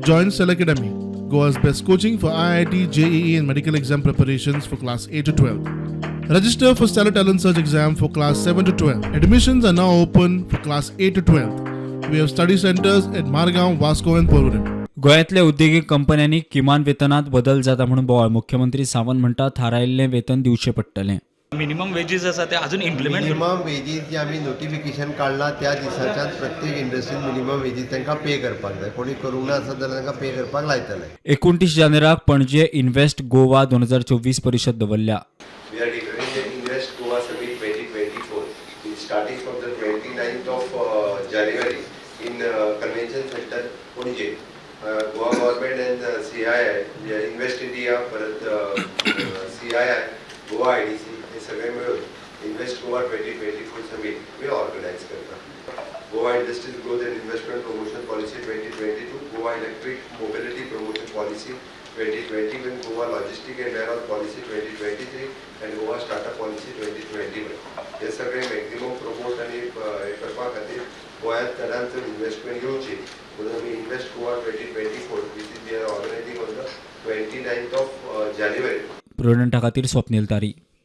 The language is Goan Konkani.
Join Cell Academy, Goa's best coaching for IIT, JEE, and medical exam preparations for class 8 to 12. Register for Stellar Talent Search exam for class 7 to 12. Admissions are now open for class 8 to 12. We have study centers at Margaon, Vasco, and Porvorim. गोंयांतल्या उद्देगीक कंपन्यांनी किमान वेतनात बदल जाता म्हणून बोवाळ. मुख्यमंत्री सावंत म्हणटा, थारायिल्लें वेतन दिवचें पडटलें. मिनिमम वेजीस आसा ते अजून इम्प्लिमेंट मिनिमम वेजीस जे आमी नोटिफिकेशन काडला, त्या दिसाच्यान प्रत्येक इंडस्ट्रीन मिनिमम वेजीस तांकां पे करपाक जाय. कोणी करूंक ना आसत जाल्यार तांकां पे करपाक लायतले. 29 जानेराक पणजे इन्व्हेस्ट गोवा 2024 परिशद दवरल्या. We are declaring the Invest Goa Summit 2024 in starting from the 29th of January in Convention Center, Panaji. Goa Government and CII, Invest India, परत CII, Goa IDC हे सगळे मिळून Invest Goa 2024 Summit आमी ऑर्गनायज करता. Goa Industries Growth and Investment Promotion Policy 2022, Goa Electric Mobility Promotion Policy 2021, Goa Logistic and Warehouse Policy 2023 and Goa Startup Policy 2021. हे सगळे मॅक्झिमम प्रमोट आनी हे करपा खातीर, गोंयांत चडांत चड इन्व्हेस्टमेंट येवची म्हणून आमी Invest Goa 2024, which is we are organizing on the 29th of January. प्रुडंटा खातीर स्वप्नील तारी.